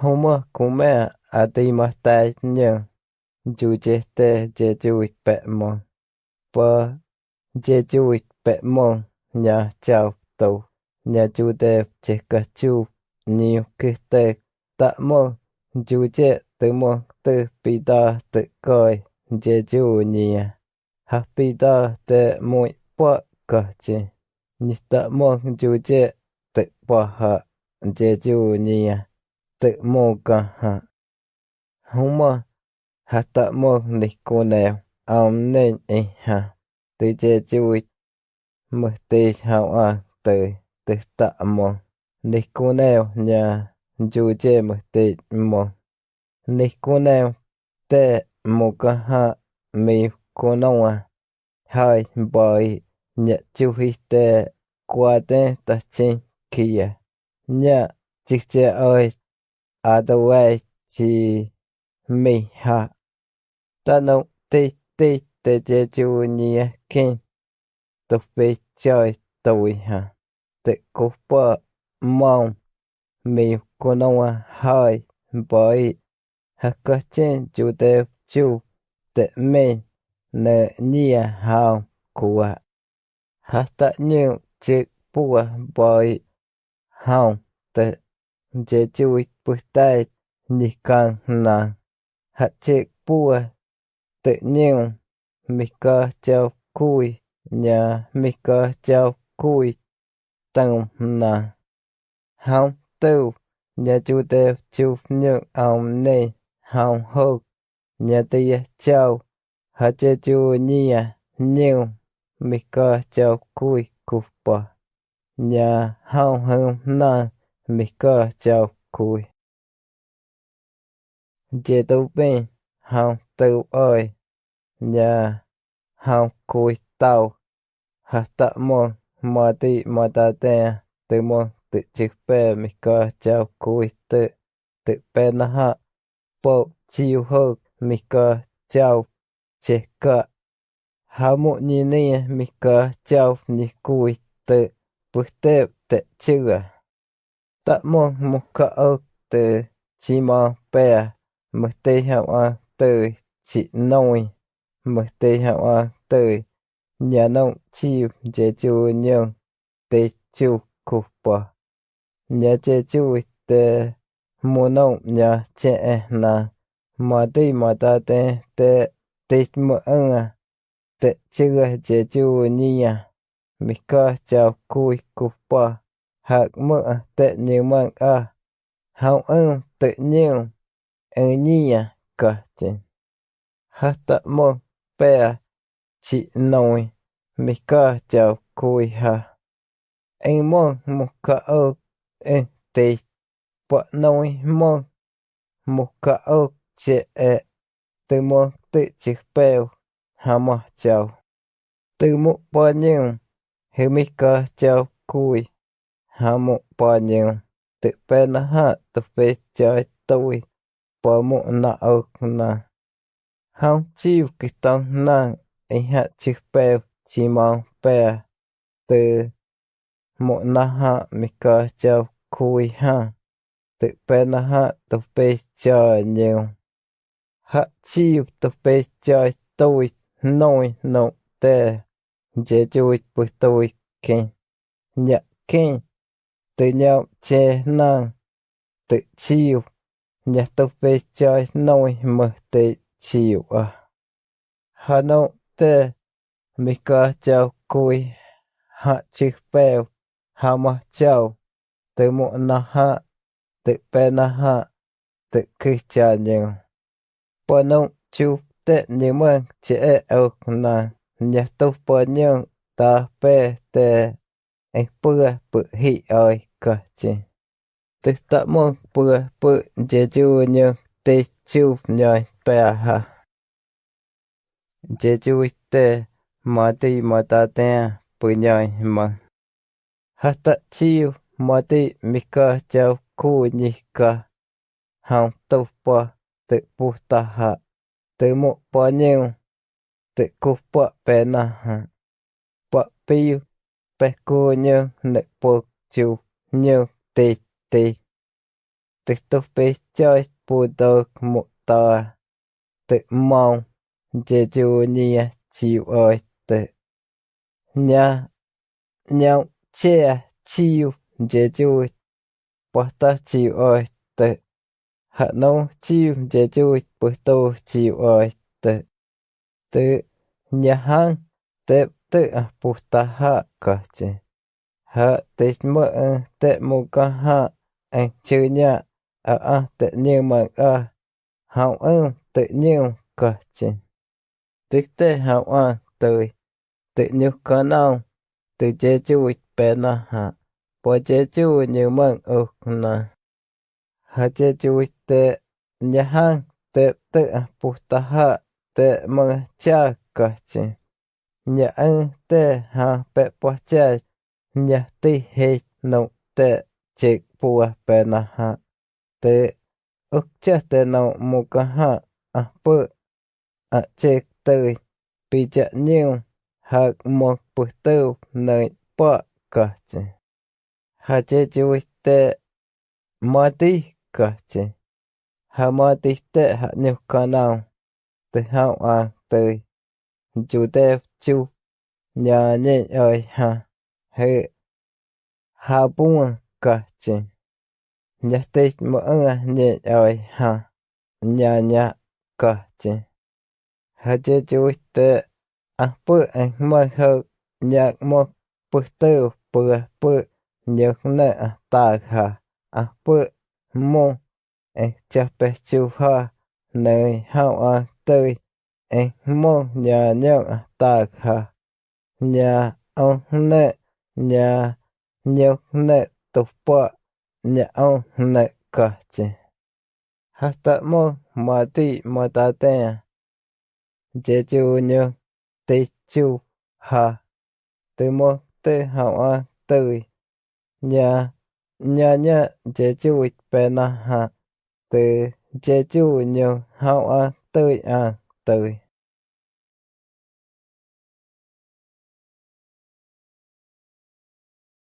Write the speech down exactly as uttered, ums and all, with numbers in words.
Huma kumeaq atimatai nyooj, njujeq te jejuwi peqmong. Pwa jejuwi peqmong nyaa jauv to, nyaa jutev jekajub nyiukit te, da'mong njujeq te mong te pita te koi jejuwi nyiav. Ha pita te muiq paq kajin, ni da'mong njujeq te pahaq jejuwi nyiav te mong kahaq. Huma ha da'mong ni kuneev aom nen iha, te jejuwi mvhti hauv aang te, te da'mong ni kuneev nyaa njujeq mvhti mong. Ni kuneev te mong kahaq miu kunoa, hai mbai nyaa juhi te kuaten tajin kia, nyaa jijea oi atawai ji miha. Da'nong ti ti te jejuwi nyiav kin tufpi jai tawi ha, te kukpa maong miu kunoa hai mbai, ha kajin jutev jub te men ne nyiav haom kuat. Ha da'nyuj jik buaj mbai haom te jejuwi bwtaij nyi kaang hnaang, ha jik buaj te nyuj mi ka jauv kui nyaa mi ka jauv kui toom hnaang. Haom tu nyaa jutev jub nyuj aom nen haom hok nyaa tia jauv, ha jejuwi nyiav nyuj mi ka jauv kui kukpa nyaa haom hwm hnaang mi ka jauv kui. Jetupeej haom tu oi nyaa haom kui tau, ha da'mong mati mata tea te mong te jik pea mi ka jauv kui te, te pea nahaq, paum jiu hok mi ka jauv jekaq, ha mu'nyinia mi ka jauv nyi kui te bwtep te jua. Da'mong mug ka'ok te ji maong pea, mvhti hauv aang tui ji nui, mvhti hauv aang tui nyaa noqg jiu jejuwi nyooj te jub kukpa nyaa jejuwi te mug noqg nyaa jeqe hnaang, mati mata tea te tit mv-eeb, te jua jejuwi nyiav mi ka jauv kui kukpa, hak mv-eeb te nyuj meej ab, haom eeb te nyuj, eeb nyiav kajin. Ha da'mong pea ji nui mi ka jauv kui ha, eeb mong mug ka'ok eeb tit, pwa nui mong mug ka'ok jeqe, te mong te jik pea ha mog jauv, te muqv poj nyuj hwv mi ka jauv kui, ha muqv poj nyuj te pea nahaq tufpi jai tui pwa muqv naoq hnaang. Haom jiu kintog hnaang ih ha jik pea ji maong pea, te muqv nahaq mi ka jauv kui ha, te pea nahaq tufpi jai nyuj. Ha jiu tufpi jai tui nui noqg te jejuwi bwtui kin, nyaa kin te nyaum je hnaang, te jiu nyaa tufpi jai nui mvhti jiu ah. Ha noqg te mi ka jauv kui ha jik pea ha mog jauv, te muqv nahaq, te pea nahaq, te kij jai nyuj. Pwa noqg jub te nyuj meej jeqe aok hnaang, nyaa tug poj nyuj tav pea te eeg bwaj pwg hik oi kajin. Tug da'mong bwaj pwg jejuwi nyooj te jub nyoim pea ha. Jejuwi te mati mata tea pw nyoim hmang. Ha da'jiu mati mi ka jauv kui nyig ka, haom tug pog te pug tahaq, te muqv poj nyuj te kug paq pea nahaq, paq piv peg kug nyuj neg pug jug nyuj tig tig. Titug pih caij puutook muta, tø maung jeju nias jiu aid tø. Nia, niau sia jiu jeju puhta jiu aid tø. Hano jiu jeju puhto jiu aid tø. Tø, nia hang tep tø ah puhta ha kahje. Ha tep mø, eh, tep mo ka ha, eh, jiu nia, a, a, tep niu mang a, hau, eh, tep niu kahje. Tø tep hau a, tø, tep niu kanao, tø jeju pena ha, pua jeju niu mang ok na. Ha jeju tep nia hang tep tø ah puhta ha tep mø sia kahje. Nia ang tep ha pep pua sia nia tih hej no tep jek pua pena ha. Tø ok sia tep no mo ka ha ah pø a jek tø pi ja niu hak mo puhtø nø pa kahje. Ha jeju tep mati kahje. Ha mati tep ha niu kanao. Tø hau a tø. Ju tep ju. Nia niej aid ha. He. Ha pua kahje. Nia tep mo a niej aid ha. Nia nia kahje. Ha jeju tep ah pø eh mø ha nia mo puhtø pua pø niu nø ah ta ha ah pø mo eh sia peh ju ha nø hau a tø eh mo nia niu ah ta ha. Nia ong nø, nia niu nø tu pa, nia ong nø kahje. Ha tep mo mati mata tep. Jeju niu tep ju ha. Tø mo tep hau a tø. Nia, nia nia jeju pena ha. Tø jeju niu hau a tø a tø.